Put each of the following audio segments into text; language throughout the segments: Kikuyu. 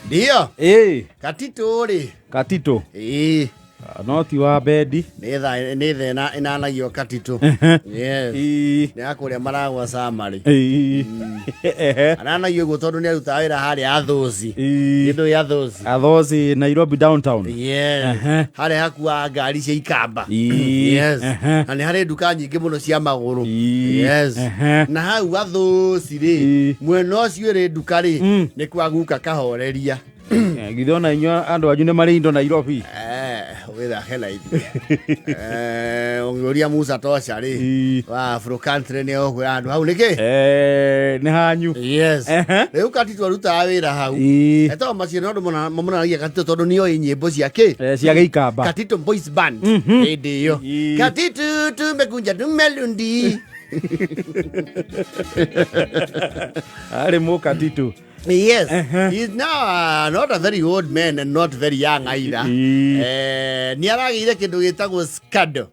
Ndio. Ĩĩ. Katitũ rĩ. Katitũ. Ĩĩ. No ti wa bendi. Nĩ tha nĩ thena ĩnanagio katitũ. Yes. Ĩĩ. Nĩ akũrĩa maragwa summary. Ĩĩ. Ehe. Aranagio ũguo tondũ nĩ arutaga wĩra harĩa Athosi. Ĩĩ. Kĩndũ gĩa Athosi. Athosi Nairobi downtown. Yes. Ehe. Harĩa hakuaga ngari cia ikamba. Ĩĩ. Yes. Ehe. Na nĩ harĩ nduka nyingĩ mũno cia magũrũ. Ĩĩ. Yes. Ehe. Na hau Athosi rĩ, Ĩĩ. mwena ũcio ĩrĩ nduka rĩ, Mm. nĩ kwa guka kahoreria. Eh, Githĩ ona inyuĩ andũ anyu nĩ marĩ indo Nairobi. Eh, ũgĩthake na ithuĩ. Eh, ũngĩũria Musa Tosha rĩ, Ĩĩ. wa Afro Country nĩ egũkwĩra handũ hau nĩkĩ? Eh, nĩ hanyu. Yes. Ehe. Rĩu Katitũ arutaga wĩra hau. Ĩĩ. Etagwo macio nĩ ũndũ mamonanagia Katitũ tondũ nĩoĩ nyĩmbo cia kĩ? Eh, cia gĩikamba. Katito Boys Band hĩndĩ ĩyo. Ĩĩ. Katito tumekunja tumelundi. Arĩ mũkatitũ. Yes, Uh-huh. he's now not a very old man and not very young either. Ĩĩ. Eh, nĩ aragĩire kĩndũ gĩtagwo scandal.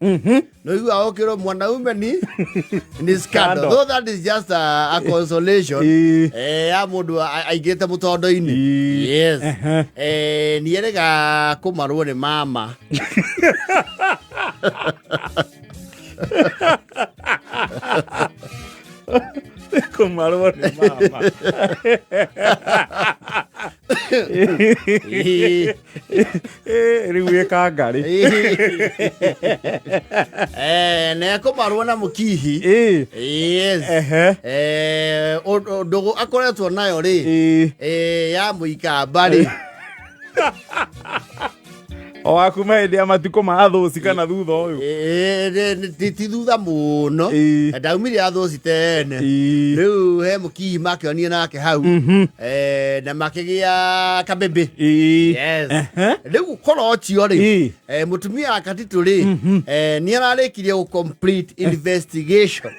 No igua okĩrwo mwanaume ni scandal. Scandal. Though that is just a consolation. Ĩĩ. Eh, ya mũndũ aingĩte mũtondo-inĩ. Ĩĩ. Yes. Uh-huh. Eh, nĩ erega kũmarwo nĩ mama. Kũmarwo nĩ mama. Ĩĩ. Eh, rĩu ĩka ngarĩ. Eh, na ekũmarwo na mũkihi. Ĩĩ. Yes. Ehe. Eh, ndũgũ akoretwo nayo rĩ Ĩĩ. eh, ya mũikamba rĩ O wakuma hĩndĩ ya matukũ ma athũci kana thutha ũyũ. Eh, ti thutha mũno. Ĩĩ. Ndaumire athũci tene. Ĩĩ. Rĩu he mũkihi makĩonire nake hau. Eh, na makĩgĩa kabebe. Ĩĩ. Yes. Ehe. Rĩu koro ũcio rĩ Ĩĩ. eh, mũtumia wa Katitũ rĩ eh, nĩ ararĩkirie gũ complete investigation.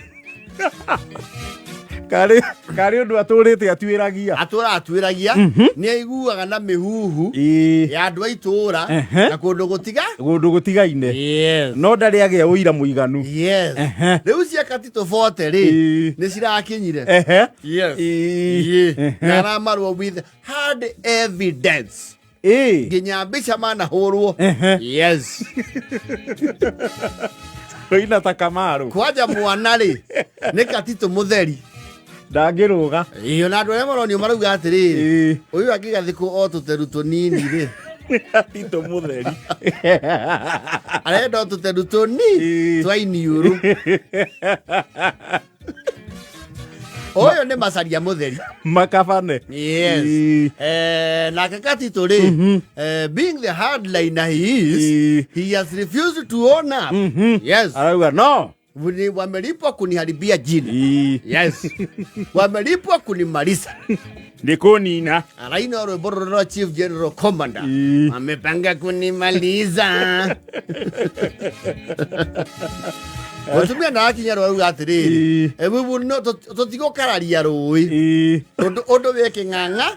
Karĩ ũndũ atũrĩte atuĩragia. Atũra atuĩragia nĩ aiguaga na mĩhuhu Ĩĩ. ya andũ a itũũra Ehe. na kũndũ gũtiga. Kũndũ gũtigaine. Yes. No ndarĩ agĩa ũira mũiganu. Yes. Ehe. Rĩu cia Katitũ 40 rĩ Ĩĩ. nĩ cirakinyire. Ehe. Yes. Ĩĩ. Ĩĩ. Ehe. Na aramarwo with hard evidence. Ĩĩ. Nginya mbica manahũrwo. Ehe. Yes. Oina ta Kamaru. Kwanja mwana rĩ nĩ Katitũ mũtheri. Ndangĩrũga. Ĩĩ ona andũ arĩa maronio marauga atĩrĩrĩ Ĩĩ. ũyũ angĩgathikwo o tũteru tũnini rĩ Katitũ mũtheri. arenda o tũteru tũnini Ĩĩ. twa iniũrũ. Ũyũ nĩ macaria mũtheri. Makabane. Yes. Ĩĩ. Eh, nake Katitũ rĩ eh, being the hardliner he is, Ĩĩ. he has refused to own up. Yes. Arauga no. Wamelipwa kuniharibia jina. Ĩĩ. Yes. Wamelipwa kunimaliza. Nĩ kũnina. Araina rwĩmbo rũrũ Chief General Commander. Ĩĩ. Wamepanga kunimaliza. Mũtumia ndakinya rwauga atĩrĩrĩ Ĩĩ. eh, we will not- tũtigũkararia rũĩ Ĩĩ. ũndũ ũndũ wĩ kĩng'ang'a.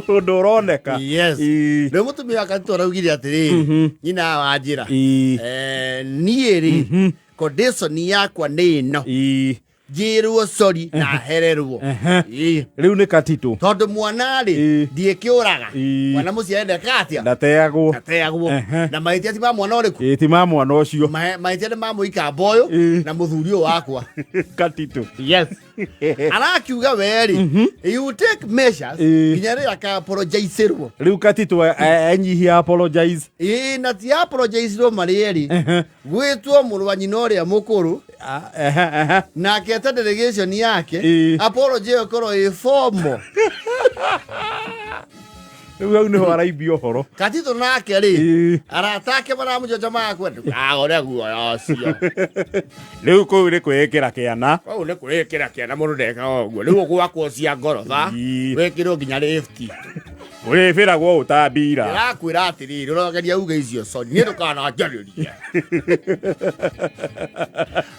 Ũndũ ũroneka. Yes. Ĩĩ. Rĩu mũtumia wa Katitũ araugire atĩrĩrĩ nyina wa njĩra Ĩĩ. eh, niĩ rĩ condition yakwa nĩ ĩno Ĩĩ. njĩrwo sorry na hererwo. Ehe. Ĩĩ. Rĩu nĩ Katitũ. Tondũ mwana rĩ Ĩĩ. ndiĩkĩũraga Ĩĩ. mwana mũciare ndeka atĩa Ndateagwo. ndateagwo. Ehe. Na mahĩtia ti ma mwana ũrĩkũ? Ĩĩ ti ma mwana ũcio. Mahĩtia nĩ ma mũikamba ũyũ Ĩĩ. na mũthuri ũyũ wakwa. Katitũ. Yes. Arakiuga we rĩ you take measures Ĩĩ. nginya rĩrĩa akaapologicerwo. Rĩu Katitũ enyihia apologize. Ĩĩ na ti apologicerwo marĩ erĩ Ehe. gwĩtwo mũrũ wa nyina ũrĩa mũkũrũ Ah, ehe, ehe. nake ete delegation yake Ĩĩ. apology ĩyo ĩkorwo ĩ formal. Rĩu hau nĩho araimbia ũhoro. Katitũ nake rĩ Ĩĩ. arata ake maramũcoca magakwenda ndũkagũre guoya ũcio. Rĩu kũu nĩ kwĩĩkĩra kĩana. Kũu nĩ kwĩĩkĩra kĩana mũndũ ndekaga ũguo. Rĩu ũgwakwo cia ngoroba Ĩĩ. wĩkĩrwo nginya lift. Ũrĩbĩragwo ũtambira. Ndĩrakwĩra atĩrĩrĩ, ũrageria uge icio soni, niĩ ndũkananjarĩrie.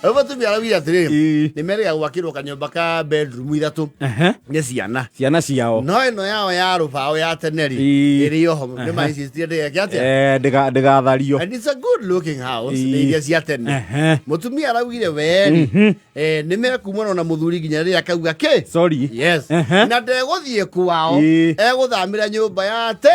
Rĩu mũtumia araugire atĩrĩrĩ, Ĩĩ. nĩ merĩga gwakĩrwo kanyũmba ka bedroom ithatũ Ehe. nĩ ciana. Ciana ciao. No ĩno yao ya rũbaũ ya tene rĩ, Ĩĩ. ĩrĩ oho, nĩ ma insistire ndĩgeke atĩa? Eh, ndĩgathario. And it's a good looking house, Ĩĩ. nĩ iria cia tene. Ehe. Mũtumia araugire weeri, nĩ mekumana na mũthuri nginya rĩrĩa akauga kĩ? Sorry. Yes. Ehe. Na ndegũthiĩ kwao, Ĩĩ. egũthamĩra nyũmba ya te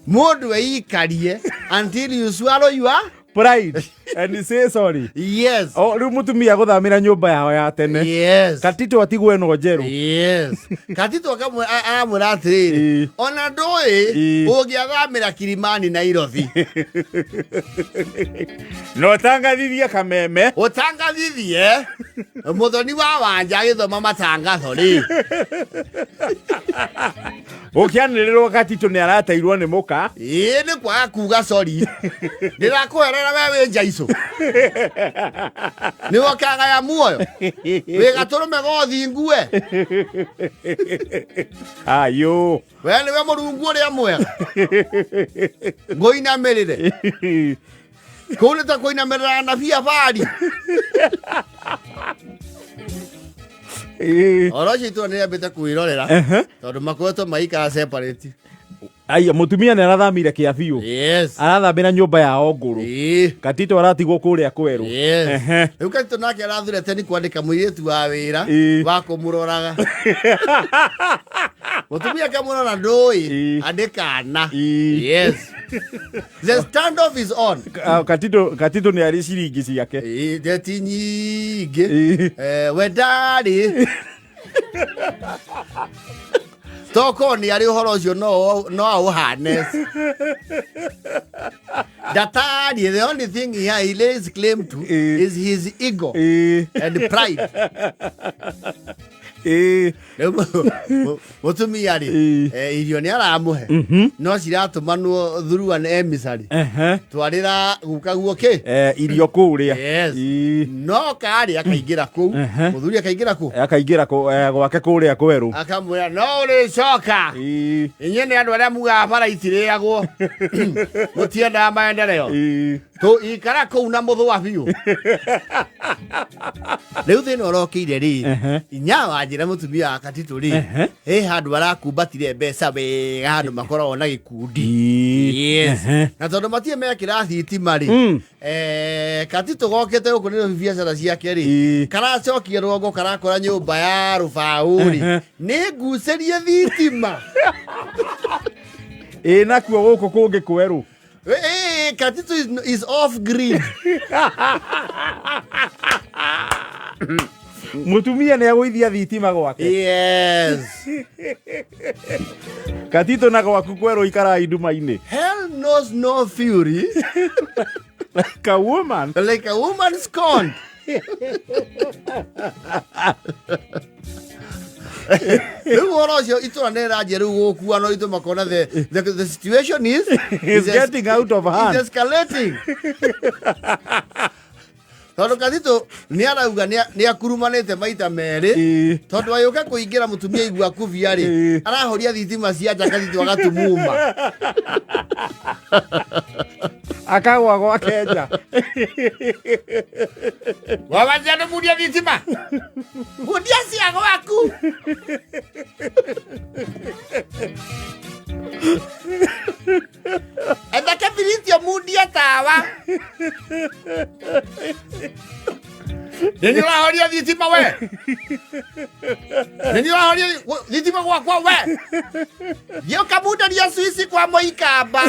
mũndũ eikarie until you swallow your Pride. And say sorry. Yes. O rĩu mũtumia gũthamĩra nyũmba yao ya tene. Yes. Katito atigwo ĩno njerũ. Yes. Katito akamwĩra atĩrĩrĩ, Ĩĩ. ona ndũĩ Ĩĩ. ũngĩathamĩra Kilimani Nairobi Na ũtangathithie kameme. Ũtangathithie mũthoni wa wanja agĩthoma matangatho rĩ. Gũkĩanĩrĩrwo Katito nĩ arateirwo nĩ mũka. Ĩĩ nĩ kwaga kuga sorry. Ndĩrakũherera we wĩ njaicũ. Nĩ wokagaya muoyo. Wĩ gatũrũme gothi ngue. Ayũ. We nĩwe mũrungu ũrĩa mwega. Ngũinamĩrĩre. Kũu nĩ ta kũinamĩrĩra anabii abari. Oro ũcio itũra nĩ rĩambĩte kwĩrorera tondũ makoretwo maikara separate. Aya mũtumia nĩ arathamire kĩa biũ. Yes. Arathamĩra nyũmba yao ngũrũ. Ĩĩ. Katito aratigwo kũrĩa kwerũ. Yes. Ehe. Rĩu Katito nake arathurete nĩ kwandĩka mũirĩtu wa wĩra Ĩĩ. wa kũmũroraga. Mũtumia akamũrora ndũĩ Ĩĩ. andĩkana. Ĩĩ. Yes. The standoff is on. Ah, Katito nĩ arĩ ciringi ciake. Ĩĩ, ndeti nyingĩ. Ĩĩ. We ndarĩ tokorwo nĩ arĩ ũhoro ũcio no aũhane ndatariĩ. The only thing he lays claim to Ĩĩ. is his ego Ĩĩ. and pride. Ĩĩ. Rĩu mũtumia rĩ, Ĩĩ. irio nĩ aramũhe no ciratũmanwo through an emissary. Ehe. Twarĩra guka guo kĩ. Irio kũrĩa. Yes. Ĩĩ. No karĩ akaingĩra kũu, Ehe. mũthuri akaingĩra kũu, Akaingĩra gwake kũrĩa kwerũ. Akamwĩra no ũrĩcoka. Ĩĩ. Inyuĩ nĩ andũ arĩa mugaga bara itirĩagwo, mũtiendaga maendeleo. Ĩĩ. Tũ ikara kũu na mũthũa biũ. Rĩu thĩna ũrokĩire rĩ, Ehe. inya wa njĩra mũtumia wa Katitũ rĩ, Ehe. ĩ handũ arakumbatire mbeca wega, handũ makoragwo na gĩkundi. Ĩĩ. Yes. Ehe. Na tondũ matirĩ mekĩra thitima rĩ, Katitũ gokĩte gũkũ nĩ biacara ciake rĩ, Ĩĩ. karacokia rũgongo karakora nyũmba ya rũbaũ rĩ, Ehe. nĩ ngucĩrie thitima. Ĩĩ, nakuo gũkũ kũngĩ kwerũ. Hey, Katito is off grid. Mũtumia nĩ agũithia thitima gwake. Yes. Katito na gwaku kwerũ ikaraga nduma-inĩ. Hell knows no fury Like a woman. Like a woman scorned. Rĩu ũhoro ũcio itũra nĩ rĩranjia rĩu gũkua no itũ makona the situation Is getting out of hand. Is escalating. Tondũ Katitũ nĩ arauga nĩ akurumanĩte maita merĩ. Ĩĩ. Tondũ agĩũka kũingĩra mũtumia igua kubia rĩ, Ĩĩ. arahoria thitima cia nja, Katitũ agatumuma. Akagwa gwake nja. Wawanjia nĩ mundia thitima, mundia cia gwaku. Etha kĩbiritio mundia tawa. Nĩ ũrahoria thitima we, nĩ ũrahoria thitima gwakwa we, thiĩ ũkamunderia swici kwa mũikamba.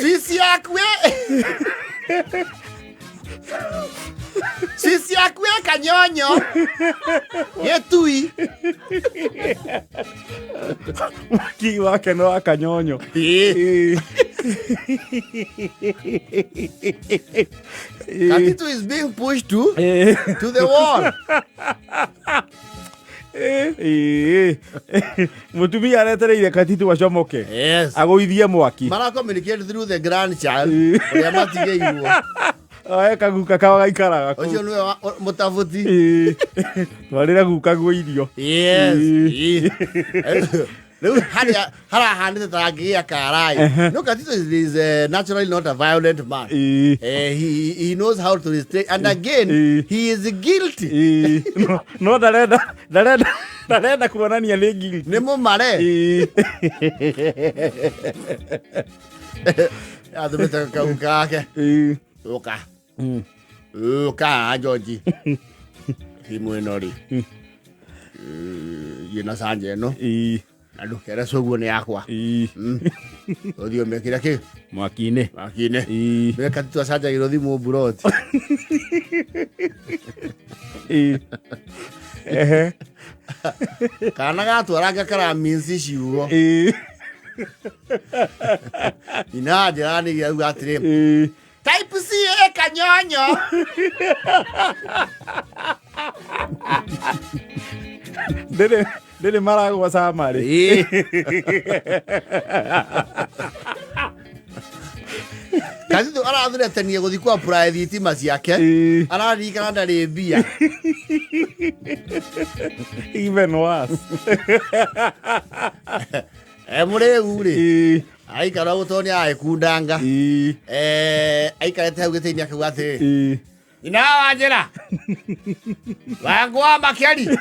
Swici yaku ĩ, swici yaku ĩ kanyonyo gĩtui. Mwaki wake no wa kanyonyo. Ĩĩ. Ĩĩ. Katitu is being pushed Ĩĩ. to the wall. Ĩĩ. Mũtumia aretereire Katitu acomoke. Yes. Agũithie mwaki. Mara communicate through the grandchild Ĩĩ. ũrĩa matigĩirwo. Oe kaguka kao gaikaraga kũu. Ũcio nĩwe mũtabuti. Ĩĩ. Twarĩra guka guo irio. Yes. Ĩĩ. Ĩĩ. Rĩu harĩa harahanĩte ta angĩgĩa karai. No, Katito is naturally not a violent man. Ĩĩ. He knows how to restrain, and again, Ĩĩ. he is guilty. Ĩĩ. No ndarenda kuonania nĩ guilty. Nĩ mũmare. Ĩĩ. Athumĩte kau kake. Ĩĩ. Ũka. Ũka George. Thimũ ĩno rĩ. Ĩna canja ĩno. Ĩĩ. Na ndũkere coguo nĩ yakwa. Ĩĩ. Ũthiĩ ũmĩkĩre kĩ? Mwaki-inĩ. Mwaki-inĩ. Ĩĩ. Nĩwe Katito acanjagĩrwo thimũ mburoti. Ĩĩ. Ehe. Kana gatwaranga karaminci ciugo. Ĩĩ. Ina njĩra nĩ auga atĩrĩ. Ĩĩ. Type C ĩ kanyonyo. Ndĩrĩ maragwa camarĩ. Ĩĩ. Katito arathuretania gũthiĩ kwa apply thitima ciake. Ĩĩ. Araririkana ndarĩ mbia. Even worse. E mũrĩu rĩ. Ĩĩ. Aikara ũguo tondũ nĩ aragĩkundanga. Ĩĩ. Aikarĩte hau gĩtĩ-inĩ akauga atĩrĩ. Ĩĩ. Nyina wa njĩra. Wangwa makĩari.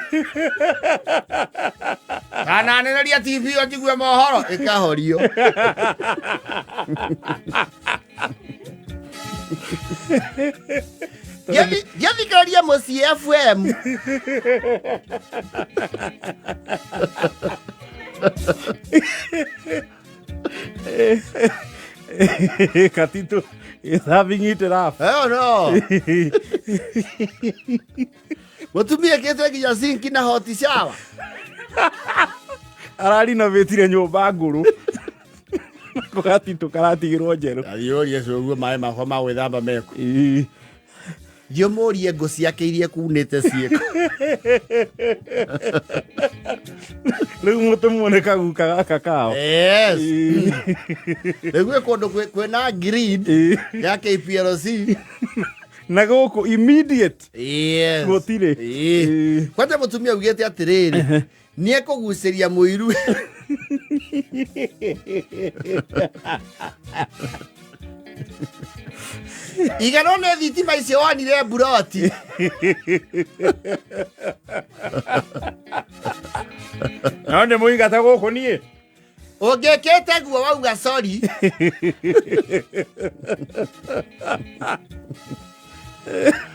Kananĩrĩria TV ĩyo njigue mohoro ĩkahorio. Ngĩthikĩrĩria Mũciĩ FM. Katito is having it rough. Oh no. Mũtumia kĩte nginya sinki na hot shower. Ararinovatire nyũmba ngũrũ. Nako gatito karatigĩrwo njerũ. Athiĩ ũrie cũguo maĩ makwa ma gwĩthamba mekũ. Ĩĩ. Thiĩ ũmũrie ngũ ciake iria kunĩte ciĩko. Rĩu mũtũmwo nĩ kaguka gaka kao. Yes. Ĩĩ. Rĩu gwĩ kũndũ kwĩna grid Ĩĩ. ya KPLC. Na gũkũ immediate Yes. gũtirĩ. Ĩĩ. Ĩĩ. Kwanja mũtumia augĩte atĩrĩrĩ, nĩ ekũgucĩria mũiru. Igano nĩ thitima icio wonire mburoti. No nĩ mũingate gũkũ niĩ. Ũngĩkĩte guo wauga sorry.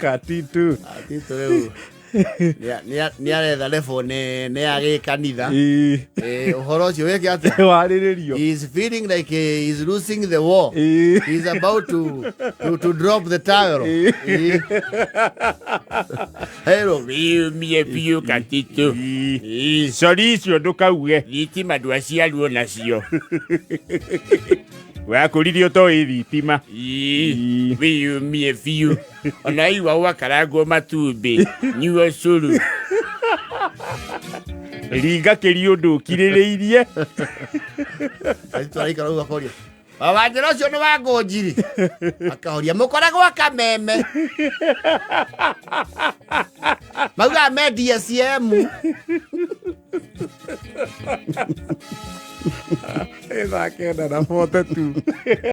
Katitu. Atito rĩu nĩ aretha level nĩ ya gĩkanitha. Ĩĩ. Ũhoro ũcio wĩke atĩa? Warĩrĩrio. He is feeling like he is losing the war. Ĩĩ. He is about to drop the towel. Ĩĩ. Hello, wĩyũmie biũ Katito. Ĩĩ. Sori icio ndũkauge. Thitima ndwaciarwo nacio. Wakũririe ũtoĩ thitima. Ĩĩ, wĩyũmie biũ. Ona iwa wakarangwo matumbĩ, nyua ũcũrũ. Ringa kĩri ũndũ ũkirĩrĩirie. Katito araikara ũguo akoria. Baba njĩra ũcio nĩ wa ngũnjiri. Akahoria mũkoragwo kameme. Maugaga me DSM. Thaa 9:42.